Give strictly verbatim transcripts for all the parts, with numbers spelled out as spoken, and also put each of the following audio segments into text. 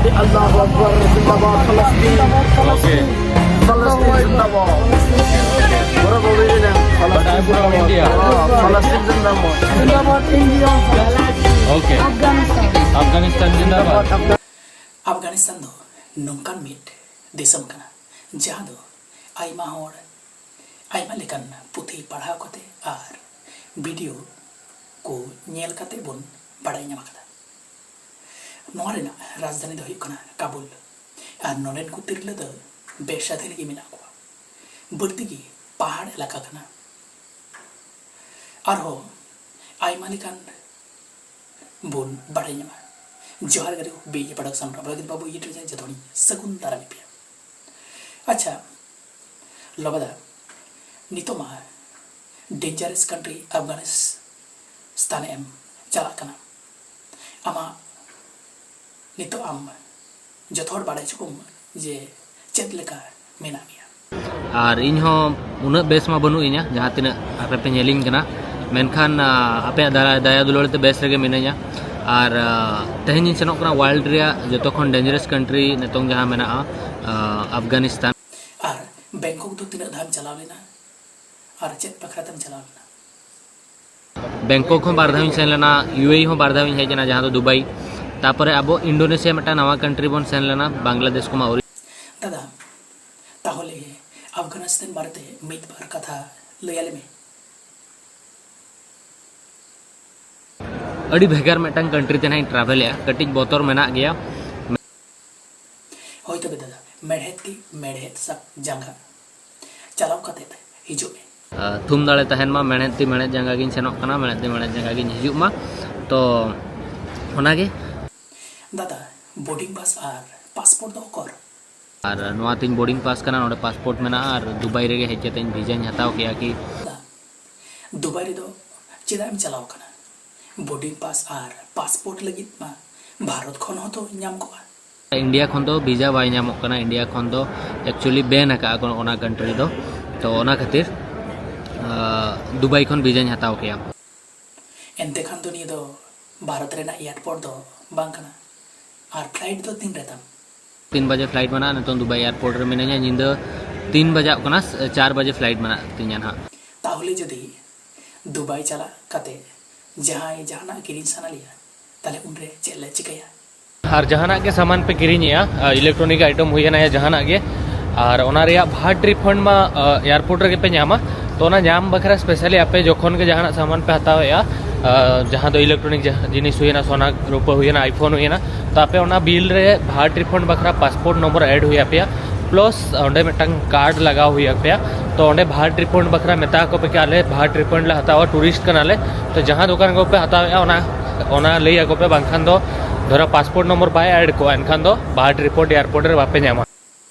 Allahu Akbar, zindabad Falastin. Okay. Falastin zindabad. Bora boli na, Falastin zindabad. India. Ah, Falastin zindabad. Zindabad India. Okay. Afghanistan. Afghanistan zindabad. Afghanistan do nongkan mid disam kana, jaha do aima hor, aima lekan puthi parha kate ar video ko nyel kate bon badai nyama kada. ᱱᱚᱣᱟ ᱨᱮᱱᱟᱜ ᱨᱟᱡᱽᱫᱷᱟᱱᱤ ᱫᱚ ᱦᱩᱭᱩᱜ ᱠᱟᱱᱟ ᱠᱟᱵᱩᱞ᱾ ᱟᱨ ᱱᱚᱰᱮᱱ ᱠᱚ ᱛᱤᱨᱞᱟᱹ ᱫᱚ ᱵᱮᱥᱟᱫᱷᱤ ᱨᱮᱜᱮ ᱢᱮᱱᱟᱜ ᱠᱚᱣᱟ᱾ ᱵᱟᱹᱲᱛᱤ ᱜᱮ ᱯᱟᱦᱟᱲ ᱮᱞᱟᱠᱟ ᱠᱟᱱᱟ᱾ ᱟᱨᱦᱚᱸ ᱟᱭᱢᱟ ᱞᱮᱠᱟᱱ ᱵᱚᱱ ᱵᱟᱲᱟᱭ ᱧᱟᱢᱟ᱾ ᱡᱚᱦᱟᱨ ᱜᱮ ᱵᱤ ᱮ ᱯᱨᱚᱰᱟᱠᱥᱚᱱ ᱨᱮ ᱞᱟᱹᱜᱤᱫ ᱵᱟᱹᱵᱩ ᱤᱭᱩᱴᱩᱵᱽ ᱪᱮᱱᱮᱞ ᱡᱚᱛᱚ ᱦᱚᱲᱤᱧ ᱥᱟᱹᱜᱩᱱ ᱫᱟᱨᱟᱢᱮᱫ ᱯᱮᱭᱟ᱾ ᱟᱪᱪᱷᱟ, ᱞᱚᱵᱟᱫᱟ, ᱱᱤᱛᱚᱜ ᱢᱟ dangerous country ᱟᱯᱷᱜᱟᱱᱤᱥᱛᱟᱱ ᱮᱢ ᱪᱟᱞᱟᱜ ᱠᱟᱱᱟ᱾ ᱟᱢᱟᱜ ᱱᱤᱛᱚᱜ ᱟᱢ ᱡᱚᱛᱚ ᱦᱚᱲ ᱵᱟᱲᱟᱭ ᱦᱚᱪᱚ ᱠᱚᱢ ᱡᱮ ᱪᱮᱫ ᱞᱮᱠᱟ ᱢᱮᱱᱟᱜ ᱢᱮᱭᱟ᱾ ᱟᱨ ᱤᱧ ᱦᱚᱸ ᱩᱱᱟᱹᱜ ᱵᱮᱥ ᱢᱟ ᱵᱟᱹᱱᱩᱜ ᱤᱧᱟ, ᱡᱟᱦᱟᱸ ᱛᱤᱱᱟᱹᱜ ᱟᱯᱮ ᱯᱮ ᱧᱮᱞᱤᱧ ᱠᱟᱱᱟ, ᱢᱮᱱᱠᱷᱟᱱ, ᱟ, ᱟᱯᱮᱭᱟᱜ ᱫᱟᱭᱟ, ᱫᱟᱭᱟ ᱫᱩᱞᱟᱹᱲ ᱛᱮ ᱵᱮᱥ ᱨᱮᱜᱮ ᱢᱤᱱᱟᱹᱧᱟ᱾ ᱟᱨ, ᱟ, ᱛᱮᱦᱮᱧ ᱤᱧ ᱥᱮᱱᱚᱜ ᱠᱟᱱᱟ ᱣᱟᱨᱞᱰ ᱨᱮᱭᱟᱜ ᱡᱚᱛᱚ ᱠᱷᱚᱱ dangerous country ᱱᱤᱛᱚᱝ ᱡᱟᱦᱟᱸ ᱢᱮᱱᱟᱜᱼᱟ, ᱟ, ᱟᱯᱷᱜᱟᱱᱤᱥᱛᱟᱱ᱾ ᱟᱨ ᱵᱮᱝᱠᱚᱠ ᱫᱚ ᱛᱤᱱᱟᱹᱜ ᱫᱷᱟᱣᱮᱢ ᱪᱟᱞᱟᱣ ᱞᱮᱱᱟ? ᱟᱨ ᱪᱮᱫ ᱵᱟᱠᱷᱨᱟ ᱛᱮᱢ ᱪᱟᱞᱟᱣ ᱞᱮᱱᱟ? ᱵᱮᱝᱠᱚᱠ ᱦᱚᱸ ᱵᱟᱨ ᱫᱷᱟᱣ ᱤᱧ ᱥᱮᱱ ᱞᱮᱱᱟ, ᱤᱭᱩ ᱮ ᱤ ᱦᱚᱸ ᱵᱟᱨ ᱫᱷᱟᱣ ᱤᱧ ᱦᱮᱡ ᱮᱱᱟ, ᱡᱟᱦᱟᱸ ᱫᱚ ᱫᱩᱵᱟᱭ᱾ ᱛᱟᱯᱚᱨᱮ ᱟᱵᱚ ᱤᱱᱰᱳᱱᱮᱥᱤᱭᱟ ᱢᱤᱫᱴᱟᱝ ᱱᱟᱣᱟ country ᱵᱚᱱ ᱥᱮᱱ ᱞᱮᱱᱟ, ᱵᱟᱝᱞᱟᱫᱮᱥ ᱠᱚᱢᱟ ᱟᱹᱣᱨᱤ᱾ ᱫᱟᱫᱟ, ᱛᱟᱦᱚᱞᱮ ᱟᱯᱷᱜᱟᱱᱤᱥᱛᱟᱱ ᱵᱟᱨᱮᱛᱮ ᱢᱤᱫ ᱵᱟᱨ ᱠᱟᱛᱷᱟ ᱞᱟᱹᱭ ᱟᱞᱮ ᱢᱮ᱾ ᱟᱹᱰᱤ ᱵᱷᱮᱜᱟᱨ ᱢᱤᱫᱴᱟᱝ country ᱛᱮ ᱱᱟᱦᱟᱜ ᱤᱧ travel ᱮᱜᱼᱟ, ᱠᱟᱹᱴᱤᱡ ᱵᱚᱛᱚᱨ ᱢᱮᱱᱟᱜ ᱜᱮᱭᱟ᱾ ᱦᱳᱭ ᱛᱚᱵᱮ ᱫᱟᱫᱟ, ᱢᱮᱲᱦᱮᱫ ᱛᱤ ᱢᱮᱲᱦᱮᱫ ᱥᱟᱵ ᱡᱟᱸᱜᱟ ᱪᱟᱞᱟᱣ ᱠᱟᱛᱮ ᱦᱤᱡᱩᱜ ᱢᱮ᱾ ᱟᱨ ᱛᱷᱩᱢ ᱫᱟᱲᱮ ᱛᱟᱦᱮᱱ ᱢᱟ, ᱢᱮᱲᱦᱮᱫ ᱛᱤ ᱢᱮᱲᱦᱮᱫ ᱡᱟᱸᱜᱟ ᱜᱤᱧ ᱥᱮᱱᱚᱜ ᱠᱟᱱᱟ, ᱢᱮᱲᱦᱮᱫ ᱛᱤ ᱢᱮᱲᱦᱮᱫ ᱡᱟᱸᱜᱟ ᱜᱤᱧ ᱦᱤᱡᱩᱜ ᱢᱟ᱾ ᱛᱚ ᱚᱱᱟᱜᱮ᱾ ᱫᱟᱫᱟ, boarding pass ᱟᱨ passport ᱫᱚ ᱚᱠᱚᱨ? ᱟᱨ ᱱᱚᱣᱟ ᱛᱤᱧ boarding pass ᱠᱟᱱᱟ, ᱱᱚᱰᱮ passport ᱢᱮᱱᱟᱜᱼᱟ, ᱟᱨ ᱫᱩᱵᱟᱭ ᱨᱮᱜᱮ ᱦᱮᱡ ᱠᱟᱛᱮ ᱤᱧ ᱵᱷᱤᱥᱟᱧ ᱦᱟᱛᱟᱣ ᱠᱮᱜᱼᱟ ᱠᱤ᱾ ᱫᱟᱫᱟ, ᱫᱩᱵᱟᱭ ᱨᱮᱫᱚ ᱪᱮᱫᱟᱜ ᱮᱢ ᱪᱟᱞᱟᱣ ᱠᱟᱱᱟ? Boarding pass ᱟᱨ passport ᱞᱟᱹᱜᱤᱫ ᱢᱟ ᱵᱷᱟᱨᱚᱛ ᱠᱷᱚᱱ ᱦᱚᱸᱛᱚ ᱧᱟᱢ ᱠᱚᱜᱼᱟ᱾ ᱤᱱᱰᱤᱭᱟ ᱠᱷᱚᱱ ᱫᱚ ᱵᱷᱤᱥᱟ ᱵᱟᱭ ᱧᱟᱢᱚᱜ ᱠᱟᱱᱟ, ᱤᱱᱰᱤᱭᱟ ᱠᱷᱚᱱ ᱫᱚ actually ban ᱟᱠᱟᱫᱼᱟ ᱠᱚ ᱚᱱᱟ country ᱫᱚ᱾ ᱛᱚ ᱚᱱᱟ ᱠᱷᱟᱹᱛᱤᱨ, ᱟᱸ, ᱫᱩᱵᱟᱭ ᱠᱷᱚᱱ ᱵᱷᱤᱥᱟᱧ ᱦᱟᱛᱟᱣ ᱠᱮᱜᱼᱟ᱾ ᱮᱱᱛᱮ ᱠᱷᱟᱱ ᱫᱚ ᱱᱤᱭᱟᱹ ᱫᱚ ᱵᱷᱟᱨᱚᱛ ᱨᱮᱱᱟᱜ airport ᱫᱚ ᱵᱟᱝ ᱠᱟᱱᱟ᱾ ᱟᱨ ᱯᱷᱞᱟᱭᱤᱴ ᱫᱚ ᱛᱤᱱ ᱨᱮ ᱛᱟᱢ? ᱛᱤᱱ ᱵᱟᱡᱮ ᱯᱷᱞᱟᱭᱤᱴ ᱢᱮᱱᱟᱜᱼᱟ᱾ ᱱᱤᱛᱚᱝ ᱫᱩᱵᱟᱭ ᱮᱭᱟᱨᱯᱳᱨᱴ ᱨᱮ ᱢᱤᱱᱟᱹᱧᱟ᱾ ᱧᱤᱫᱟᱹ ᱛᱤᱱ ᱵᱟᱡᱟᱜ ᱠᱟᱱᱟ, ᱪᱟᱨ ᱵᱟᱡᱮ ᱯᱷᱞᱟᱭᱤᱴ ᱢᱮᱱᱟᱜ ᱛᱤᱧᱟ ᱱᱟᱦᱟᱜ᱾ ᱛᱟᱦᱚᱞᱮ ᱡᱩᱫᱤ ᱫᱩᱵᱟᱭ ᱪᱟᱞᱟᱜ ᱠᱟᱛᱮ ᱡᱟᱦᱟᱸᱭ ᱡᱟᱦᱟᱱᱟᱜ ᱠᱤᱨᱤᱧ ᱥᱟᱱᱟ ᱞᱮᱭᱟ, ᱛᱟᱦᱚᱞᱮ ᱩᱱᱨᱮ ᱪᱮᱫ ᱞᱮ ᱪᱤᱠᱟᱹᱭᱟ? ᱟᱨ ᱡᱟᱦᱟᱱᱟᱜ ᱜᱮ ᱥᱟᱢᱟᱱ ᱯᱮ ᱠᱤᱨᱤᱧᱮᱜᱼᱟ, ᱤᱞᱮᱠᱴᱨᱚᱱᱤᱠ ᱟᱭᱴᱮᱢ ᱦᱩᱭᱮᱱᱟ ᱭᱟ ᱡᱟᱦᱟᱱᱟᱜ ᱜᱮ, ᱟᱨ ᱚᱱᱟ ᱨᱮᱭᱟᱜ ᱵᱷᱟᱴ ᱨᱤᱯᱷᱟᱱᱰ ᱢᱟ ᱮᱭᱟᱨᱯᱳᱨᱴ ᱨᱮᱜᱮ ᱯᱮ ᱧᱟᱢᱟ᱾ ᱛᱚ ᱚᱱᱟ ᱧᱟᱢ ᱵᱟᱠᱷᱨᱟ ᱥᱯᱮᱥᱟᱞᱤ ᱟᱯᱮ ᱡᱚᱠᱷᱚᱱ ᱜᱮ ᱡᱟᱦᱟᱱᱟᱜ ᱥᱟᱢᱟᱱ ᱯᱮ ᱦᱟᱛᱟᱣᱮᱜᱼᱟ, ᱡᱟᱦᱟᱸ ᱫᱚ ᱤᱞᱮᱠᱴᱨᱚᱱᱤᱠ ᱡᱤᱱᱤᱥ ᱦᱩᱭᱮᱱᱟ, ᱥᱚᱱᱟ ᱨᱩᱯᱟᱹ ᱦᱩᱭᱮᱱᱟ, ᱟᱭᱯᱷᱳᱱ ᱦᱩᱭᱮᱱᱟ, ᱛᱚ ᱟᱯᱮ ᱚᱱᱟ ᱵᱤᱞ ᱨᱮ ᱵᱷᱟᱴ ᱨᱤᱯᱷᱟᱱᱰ ᱵᱟᱠᱷᱨᱟ ᱯᱟᱥᱯᱳᱨᱴ ᱱᱚᱢᱵᱚᱨ ᱮᱰ ᱦᱩᱭ ᱟᱯᱮᱭᱟ, ᱯᱞᱟᱥ ᱚᱸᱰᱮ ᱢᱤᱫᱴᱟᱝ ᱠᱟᱨᱰ ᱞᱟᱜᱟᱣ ᱦᱩᱭ ᱟᱯᱮᱭᱟ᱾ ᱛᱚ ᱚᱸᱰᱮ ᱵᱷᱟᱴ ᱨᱤᱯᱷᱟᱱᱰ ᱵᱟᱠᱷᱨᱟ ᱢᱮᱛᱟ ᱟᱠᱚ ᱯᱮ ᱠᱤ ᱟᱞᱮ ᱵᱷᱟᱴ ᱨᱤᱯᱷᱟᱱᱰ ᱞᱮ ᱦᱟᱛᱟᱣᱟ, ᱴᱩᱨᱤᱥᱴ ᱠᱟᱱᱟᱞᱮ᱾ ᱛᱚ ᱡᱟᱦᱟᱸ ᱫᱚᱠᱟᱱ ᱠᱚᱯᱮ ᱦᱟᱛᱟᱣᱮᱜᱼᱟ, ᱚᱱᱟ ᱚᱱᱟ ᱞᱟᱹᱭ ᱟᱠᱚ ᱯᱮ, ᱵᱟᱝᱠᱷᱟᱱ ᱫᱚ ᱫᱷᱚᱨᱚ ᱯᱟᱥᱯᱳᱨᱴ ᱱᱚᱢᱵᱚᱨ ᱵᱟᱭ ᱮᱰ ᱠᱚᱜᱼᱟ, ᱮᱱᱠᱷᱟᱱ ᱫᱚ ᱵᱷᱟᱴ ᱨᱤᱯᱷᱟᱱᱰ ᱮᱭᱟᱨᱯᱳᱨᱴ ᱨᱮ ᱵᱟᱯᱮ ᱧᱟᱢᱟ᱾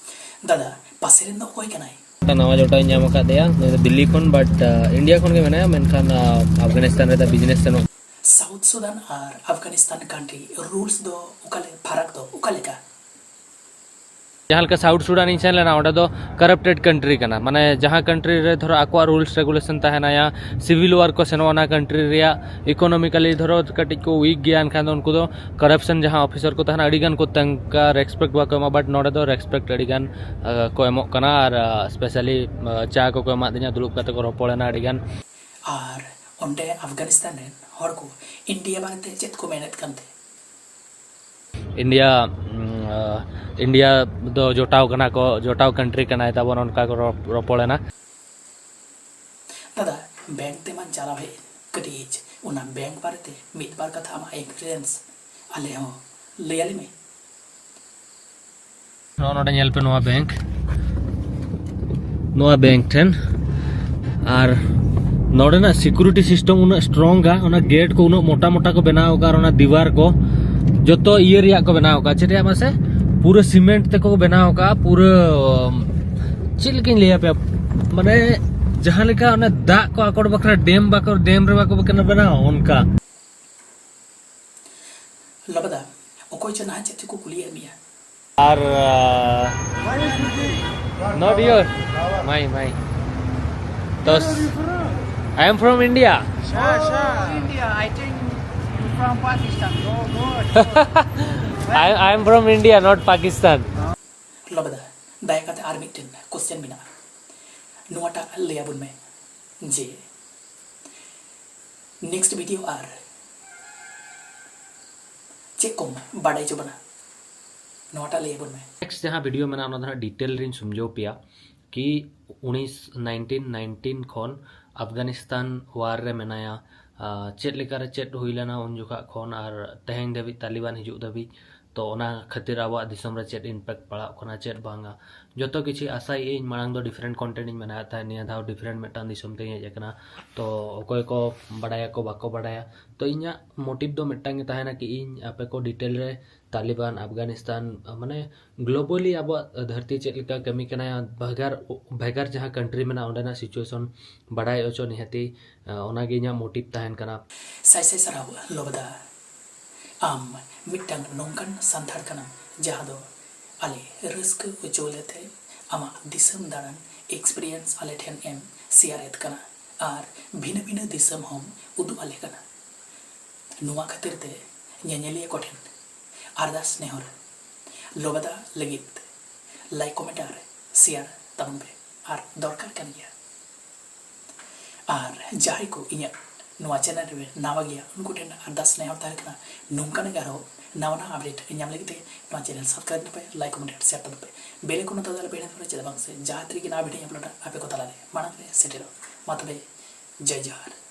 ᱫᱟᱫᱟ, ᱯᱟᱥᱮ ᱨᱮᱱ ᱫᱚ ᱚᱠᱚᱭ ᱠᱟᱱᱟᱭ? ᱱᱟᱣᱟ ᱡᱚᱴᱟᱣ ᱤᱧ ᱧᱟᱢ ᱟᱠᱟᱫᱮᱭᱟ, ᱱᱩᱭ ᱫᱚ ᱫᱤᱞᱞᱤ ᱠᱷᱚᱱ, ᱵᱟᱴ ᱤᱱᱰᱤᱭᱟ ᱠᱷᱚᱱ ᱜᱮ ᱢᱮᱱᱟᱭᱟ, ᱢᱮᱱᱠᱷᱟᱱ ᱟᱯᱷᱜᱟᱱᱤᱥᱛᱟᱱ ᱨᱮ ᱵᱤᱡᱽᱱᱮᱥ ᱥᱮᱱᱚᱜ᱾ ᱥᱟᱣᱩᱛᱷ ᱥᱩᱰᱟᱱ ᱟᱨ ᱟᱯᱷᱜᱟᱱᱤᱥᱛᱟᱱ ᱠᱟᱱᱴᱨᱤ ᱨᱩᱞᱥ ᱫᱚ ᱚᱠᱟᱞᱮ ᱯᱷᱟᱨᱟᱠ ᱫᱚ ᱚᱠᱟ ᱞᱮᱠᱟ? ᱡᱟᱦᱟᱸ ᱞᱮᱠᱟ ᱥᱟᱣᱩᱛᱷ ᱥᱩᱰᱟᱱ ᱤᱧ ᱥᱮᱱ ᱞᱮᱱᱟ, ᱚᱸᱰᱮ ᱫᱚ ᱠᱟᱨᱟᱯᱴᱮᱰ ᱠᱟᱱᱴᱨᱤ ᱠᱟᱱᱟ᱾ ᱢᱟᱱᱮ ᱡᱟᱦᱟᱸ ᱠᱟᱱᱴᱨᱤ ᱨᱮ ᱫᱷᱚᱨᱚ ᱟᱠᱚᱣᱟᱜ ᱨᱩᱞᱥ ᱨᱮᱜᱩᱞᱮᱥᱚᱱ ᱛᱟᱦᱮᱱᱟ, ᱭᱟ ᱥᱤᱵᱤᱞ ᱣᱟᱨ ᱠᱚ ᱥᱮᱱᱚᱜᱼᱟ ᱚᱱᱟ ᱠᱟᱱᱴᱨᱤ ᱨᱮᱭᱟᱜ, ᱤᱠᱳᱱᱚᱢᱤᱠᱟᱞᱤ ᱫᱷᱚᱨᱚ ᱠᱟᱹᱴᱤᱡ ᱠᱚ ᱣᱤᱠ ᱜᱮᱭᱟ, ᱮᱱᱠᱷᱟᱱ ᱫᱚ ᱩᱱᱠᱩ ᱫᱚ ᱠᱟᱨᱟᱯᱥᱚᱱ ᱡᱟᱦᱟᱸ ᱚᱯᱷᱤᱥᱟᱨ ᱠᱚ ᱛᱟᱦᱮᱱᱟ ᱟᱹᱰᱤ ᱜᱟᱱ ᱠᱚ ᱛᱟᱝᱠᱟ ᱨᱮᱥᱯᱮᱠᱴ ᱵᱟᱠᱚ ᱮᱢᱟ, ᱵᱟᱴ ᱱᱚᱰᱮ ᱫᱚ ᱨᱮᱥᱯᱮᱠᱴ ᱟᱹᱰᱤ ᱜᱟᱱ ᱠᱚ ᱮᱢᱚᱜ ᱠᱟᱱᱟ᱾ ᱟᱨ ᱥᱯᱮᱥᱟᱞᱤ ᱪᱟ ᱠᱚᱠᱚ ᱮᱢᱟᱫᱤᱧᱟ, ᱫᱩᱲᱩᱵ ᱠᱟᱛᱮ ᱠᱚ ᱨᱚᱯᱚᱲᱮᱱᱟ ᱟᱹᱰᱤ ᱜᱟᱱ᱾ ᱟᱨ ᱚᱸᱰᱮ ᱟᱯᱷᱜᱟᱱᱤᱥᱛᱟᱱ ᱨᱮᱱ ᱦᱚᱲ ᱠᱚ ᱤᱱᱰᱤᱭᱟ ᱵᱟᱨᱮᱛᱮ ᱪᱮᱫ ᱠᱚ ᱢᱮᱱᱮᱫ ᱠᱟᱱᱛᱮ? ᱤᱱᱰᱤᱭᱟ ᱤᱱᱰᱤᱭᱟ ᱫᱚ ᱡᱚᱴᱟᱣ ᱠᱟᱱᱟ ᱠᱚ, ᱡᱚᱴᱟᱣ ᱠᱟᱱᱴᱨᱤ ᱠᱟᱱᱟᱭ ᱛᱟᱵᱚᱱ, ᱚᱱᱠᱟ ᱠᱚ ᱨᱚᱯᱚᱲᱮᱱᱟ᱾ ᱫᱟᱫᱟ, ᱵᱮᱝᱠ ᱛᱮᱢᱟᱧ ᱪᱟᱞᱟᱣ ᱦᱮᱡ ᱮᱱ, ᱠᱟᱹᱴᱤᱡ ᱚᱱᱟ ᱵᱮᱝᱠ ᱵᱟᱨᱮᱛᱮ ᱢᱤᱫ ᱵᱟᱨ ᱠᱟᱛᱷᱟ ᱟᱢᱟᱜ ᱮᱠᱥᱯᱤᱨᱤᱭᱮᱱᱥ ᱟᱞᱮ ᱦᱚᱸ ᱞᱟᱹᱭ ᱟᱞᱮ ᱢᱮ᱾ ᱱᱚᱜᱼᱚ ᱱᱚᱰᱮ ᱧᱮᱞ ᱯᱮ, ᱱᱚᱣᱟ ᱵᱮᱝᱠ, ᱱᱚᱣᱟ ᱵᱮᱝᱠ ᱴᱷᱮᱱ᱾ ᱟᱨ ᱱᱚᱰᱮᱱᱟᱜ ᱥᱤᱠᱩᱨᱤᱴᱤ ᱥᱤᱥᱴᱮᱢ ᱩᱱᱟᱹᱜ ᱥᱴᱨᱚᱝᱟ, ᱚᱱᱟ ᱜᱮᱴ ᱠᱚ ᱩᱱᱟᱹᱜ ᱢᱚᱴᱟ ᱢᱚᱴᱟ ᱠᱚ ᱵᱮᱱᱟᱣ ᱟᱠᱟᱫᱼᱟ, ᱟᱨ ᱚᱱᱟ ᱫᱤᱣᱟᱨ ᱠᱚ ᱡᱚᱛᱚ ᱤᱭᱟᱹ ᱨᱮᱭᱟᱜ ᱠᱚ ᱵᱮᱱᱟᱣ ᱟᱠᱟᱫᱼᱟ᱾ ᱪᱮᱫ ᱨᱮᱭᱟᱜ ᱢᱟᱥᱮ? ᱯᱩᱨᱟᱹ ᱥᱤᱢᱮᱱᱴ ᱛᱮᱠᱚ ᱵᱮᱱᱟᱣ ᱟᱠᱟᱫᱼᱟ᱾ ᱯᱩᱨᱟᱹ ᱪᱮᱫ ᱞᱮᱠᱟᱧ ᱞᱟᱹᱭ ᱟᱯᱮᱭᱟ, ᱢᱟᱱᱮ ᱡᱟᱦᱟᱸ ᱞᱮᱠᱟ ᱚᱱᱮ ᱫᱟᱜ ᱠᱚ ᱟᱠᱚᱴ ᱵᱟᱠᱷᱨᱟ ᱰᱮᱢ ᱵᱟᱠᱚ, ᱰᱮᱢ ᱨᱮ ᱵᱟᱠᱚ ᱵᱮᱱᱟᱣᱟ ᱚᱱᱠᱟ᱾ ᱞᱚᱵᱮᱫᱟ, ᱚᱠᱚᱭ ᱪᱚ ᱱᱟᱦᱟᱜ ᱪᱮᱫ ᱪᱚᱠᱚ ᱠᱩᱞᱤᱭᱮᱫ ᱢᱮᱭᱟ᱾ ᱟᱨ ᱱᱚᱴ ᱤᱭᱳᱨ, ᱢᱟᱭ ᱢᱟᱭ ᱛᱚ, I am from India. Sure, sure. India, I think you from Pakistan. No, no. I, I am from India, not Pakistan. ᱞᱚᱵᱮᱫᱟ, ᱫᱟᱭᱟ ᱠᱟᱛᱮ ᱟᱨ ᱢᱤᱫᱴᱮᱱ ᱠᱚᱥᱪᱮᱱ ᱢᱮᱱᱟᱜᱼᱟ, ᱱᱚᱣᱟᱴᱟᱜ ᱞᱟᱹᱭ ᱟᱵᱚᱱ ᱢᱮ ᱡᱮ ᱱᱮᱠᱥᱴ ᱵᱷᱤᱰᱤᱭᱳ ᱟᱨ ᱪᱮᱫ ᱠᱚᱢ ᱵᱟᱰᱟᱭ ᱦᱚᱪᱚ ᱵᱚᱱᱟ, ᱱᱚᱣᱟᱴᱟᱜ ᱞᱟᱹᱭ ᱟᱵᱚᱱ ᱢᱮ᱾ ᱱᱮᱠᱥᱴ ᱡᱟᱦᱟᱸ ᱵᱷᱤᱰᱤᱭᱳ ᱢᱮᱱᱟᱜᱼᱟ, ᱚᱱᱟ ᱫᱚ ᱦᱟᱸᱜ ᱰᱤᱴᱮᱞ ᱨᱤᱧ ᱥᱚᱢᱡᱷᱟᱹᱣ ᱯᱮᱭᱟ ᱠᱤ ᱩᱱᱤᱥ nineteen nineteen ᱠᱷᱚᱱ ᱟᱯᱷᱜᱟᱱᱤᱥᱛᱟᱱ ᱣᱟᱨ ᱨᱮ ᱢᱮᱱᱟᱭᱟ᱾ ᱟᱨ ᱪᱮᱫ ᱞᱮᱠᱟᱨᱮ ᱪᱮᱫ ᱦᱩᱭ ᱞᱮᱱᱟ ᱩᱱ ᱡᱚᱠᱷᱟᱜ ᱠᱷᱚᱱ ᱟᱨ ᱛᱮᱦᱮᱧ ᱫᱷᱟᱹᱵᱤᱡ, ᱛᱟᱞᱤᱵᱟᱱ ᱦᱤᱡᱩᱜ ᱫᱷᱟᱹᱵᱤᱡ, ᱛᱚ ᱚᱱᱟ ᱠᱷᱟᱹᱛᱤᱨ ᱟᱵᱚᱣᱟᱜ ᱫᱤᱥᱚᱢ ᱨᱮ ᱪᱮᱫ ᱤᱢᱯᱮᱠᱴ ᱯᱟᱲᱟᱜ ᱠᱟᱱᱟ, ᱪᱮᱫ ᱵᱟᱝᱟ, ᱡᱚᱛᱚ ᱠᱤᱪᱷᱩ᱾ ᱟᱥᱟᱭᱮᱫ ᱟᱹᱧ ᱢᱟᱲᱟᱝ ᱫᱚ ᱰᱤᱯᱷᱟᱨᱮᱱᱴ ᱠᱚᱱᱴᱮᱱᱴ ᱤᱧ ᱵᱮᱱᱟᱣᱮᱫ ᱛᱟᱦᱮᱸᱫ, ᱱᱤᱭᱟᱹ ᱫᱷᱟᱣ ᱰᱤᱯᱷᱟᱨᱮᱱᱴ ᱢᱤᱫᱴᱟᱝ ᱫᱤᱥᱚᱢ ᱛᱮᱧ ᱦᱮᱡ ᱟᱠᱟᱱᱟ᱾ ᱛᱚ ᱚᱠᱚᱭ ᱠᱚ ᱵᱟᱰᱟᱭᱟᱠᱚ ᱵᱟᱠᱚ ᱵᱟᱰᱟᱭᱟ, ᱛᱚ ᱤᱧᱟᱹᱜ ᱢᱳᱴᱤᱵᱷ ᱫᱚ ᱢᱤᱫᱴᱟᱝ ᱜᱮ ᱛᱟᱦᱮᱱᱟ ᱠᱤ ᱤᱧ ᱟᱯᱮ ᱠᱚ ᱰᱤᱴᱮᱞ ᱨᱮ ᱛᱟᱞᱤᱵᱟᱱ, ᱟᱯᱷᱜᱟᱱᱤᱥᱛᱟᱱ, ᱢᱟᱱᱮ ᱜᱞᱳᱵᱟᱞᱤ ᱟᱵᱚᱣᱟᱜ ᱫᱷᱟᱹᱨᱛᱤ ᱪᱮᱫ ᱞᱮᱠᱟ ᱠᱟᱹᱢᱤ ᱠᱟᱱᱟ, ᱵᱷᱮᱜᱟᱨ ᱵᱷᱮᱜᱟᱨ ᱡᱟᱦᱟᱸ ᱠᱟᱱᱴᱨᱤ ᱢᱮᱱᱟᱜᱼᱟ ᱚᱸᱰᱮᱱᱟᱜ ᱥᱤᱪᱩᱭᱮᱥᱚᱱ ᱵᱟᱰᱟᱭ ᱦᱚᱪᱚ ᱱᱤᱦᱟᱹᱛᱤ, ᱚᱱᱟᱜᱮ ᱤᱧᱟᱹᱜ ᱢᱳᱴᱤᱵᱷ ᱛᱟᱦᱮᱱ ᱠᱟᱱᱟ᱾ ᱥᱟᱭ ᱥᱟᱭ ᱥᱟᱨᱦᱟᱣ ᱞᱚᱵᱮᱫᱟ, ᱟᱢ ᱢᱤᱫᱴᱟᱝ ᱱᱚᱝᱠᱟᱱ ᱥᱟᱱᱛᱟᱲ ᱠᱟᱱᱟᱢ ᱡᱟᱦᱟᱸ ᱫᱚ ᱟᱞᱮ ᱨᱟᱹᱥᱠᱟᱹ ᱦᱚᱪᱚ ᱞᱮᱛᱮ ᱟᱢᱟᱜ ᱫᱤᱥᱚᱢ ᱫᱟᱬᱟᱱ ᱮᱠᱥᱯᱤᱨᱤᱭᱮᱱᱥ ᱟᱞᱮ ᱴᱷᱮᱱ ᱮᱢ ᱥᱮᱭᱟᱨᱮᱫ ᱠᱟᱱᱟ ᱟᱨ ᱵᱷᱤᱱᱟᱹ ᱵᱷᱤᱱᱟᱹ ᱫᱤᱥᱚᱢ ᱦᱚᱸᱢ ᱩᱫᱩᱜ ᱟᱞᱮ ᱠᱟᱱᱟ᱾ ᱱᱚᱣᱟ ᱠᱷᱟᱹᱛᱤᱨ ᱛᱮ ᱧᱮᱧᱮᱞᱤᱭᱟᱹ ᱠᱚᱴᱷᱮᱱ ᱟᱨᱫᱟᱥ ᱱᱮᱦᱚᱨ, ᱞᱚᱵᱮᱫᱟ ᱞᱟᱹᱜᱤᱫ ᱞᱟᱭᱤᱠ, ᱠᱚᱢᱮᱱᱴ ᱟᱨ ᱥᱮᱭᱟᱨ ᱛᱟᱵᱚᱱ ᱯᱮ, ᱟᱨ ᱫᱚᱨᱠᱟᱨ ᱠᱟᱱ ᱜᱮᱭᱟ᱾ ᱟᱨ ᱡᱟᱦᱟᱸᱭ ᱠᱚ ᱤᱧᱟᱹᱜ ᱱᱚᱣᱟ ᱪᱮᱱᱮᱞ ᱨᱮ ᱱᱟᱣᱟ ᱜᱮᱭᱟ, ᱩᱱᱠᱩ ᱴᱷᱮᱱ ᱟᱨᱫᱟᱥ ᱱᱮᱦᱚᱨ ᱛᱟᱦᱮᱸ ᱠᱟᱱᱟ, ᱱᱚᱝᱠᱟᱱᱟᱜ ᱜᱮ ᱟᱨᱦᱚᱸ ᱱᱟᱣᱟ ᱱᱟᱣᱟ ᱟᱯᱰᱮᱴ ᱧᱟᱢ ᱞᱟᱹᱜᱤᱫ ᱛᱮ ᱱᱚᱣᱟ ᱪᱮᱱᱮᱞ ᱥᱟᱵᱥᱠᱨᱟᱭᱤᱵ ᱛᱟᱵᱚᱱ ᱯᱮ, ᱞᱟᱭᱤᱠ, ᱠᱚᱢᱮᱱᱴ ᱟᱨ ᱥᱮᱭᱟᱨ ᱛᱟᱵᱚᱱ ᱯᱮ, ᱵᱮᱞ ᱟᱭᱠᱚᱱ ᱫᱟᱵᱟᱣ ᱟᱞᱚ ᱯᱮ ᱦᱤᱲᱤᱧ ᱛᱟᱵᱚᱱᱟ, ᱪᱮᱫᱟᱜ ᱵᱟᱝ ᱥᱮ ᱡᱟᱦᱟᱸ ᱛᱤᱱᱟᱹᱜ ᱜᱮ ᱱᱟᱣᱟ ᱵᱷᱤᱰᱤᱭᱳ ᱟᱯᱞᱳᱰᱟ, ᱟᱯᱮ ᱠᱚ ᱛᱟᱞᱟᱨᱮ ᱢᱟᱲᱟᱝ ᱨᱮ ᱥᱮᱴᱮᱨᱚᱜ᱾ ᱢᱟ ᱛᱚᱵᱮ, ᱡᱚᱭ ᱡᱚᱦᱟᱨ᱾